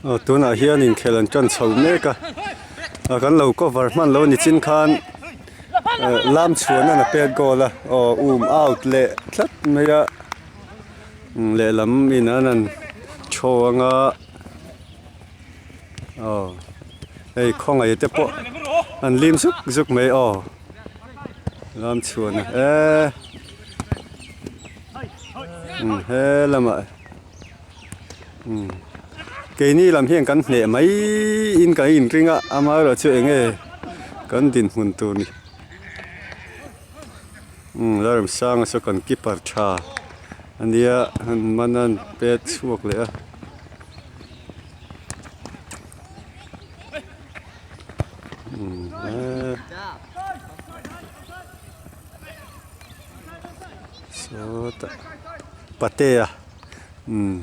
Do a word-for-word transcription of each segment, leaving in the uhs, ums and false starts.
O, tuna hian inkhel an chon chau mek a. A kan lo cover hman lo ni chin khan. Eh, Lamchhuana na pet goal a. O, um out le tlat mai a. Hmm, le lam in an an cho anga. O. Ei, Khongai te po. An lim zuk zuk mai o. Lamchhuana. Eh. Hmm, he lama. Hmm. Keini lam hian kan hne mai in ka in ring a, ama ro chu enge kan dinhmun tur ni. Hmm, Lamsang aso kan keeper tha. Ania, an man an pet suak le a. Hmm, eh. So ta. Pate a. Hmm.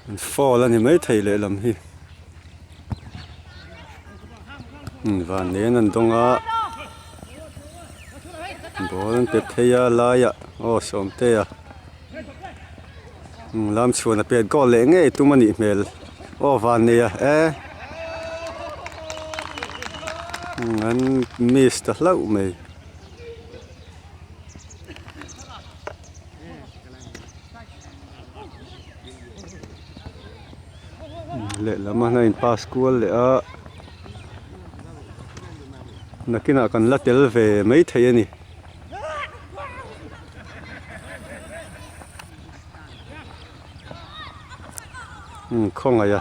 An fall a ni mai thei le lam hi. Hmm, Van nen an dong a. Ball an pet thei a lai a. O, Somte a. Hmm, Lamchhuana pet goal le nge tum ani hmel. O, Van ne a. Eh. Hmm, an miss ta hlau mai. Le lam a na in pass kual le a. Nakina kan la tel ve mai thei ani. Hmm, Khongai a.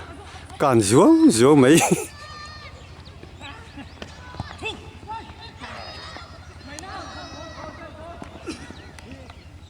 Kan zuau zuau mai.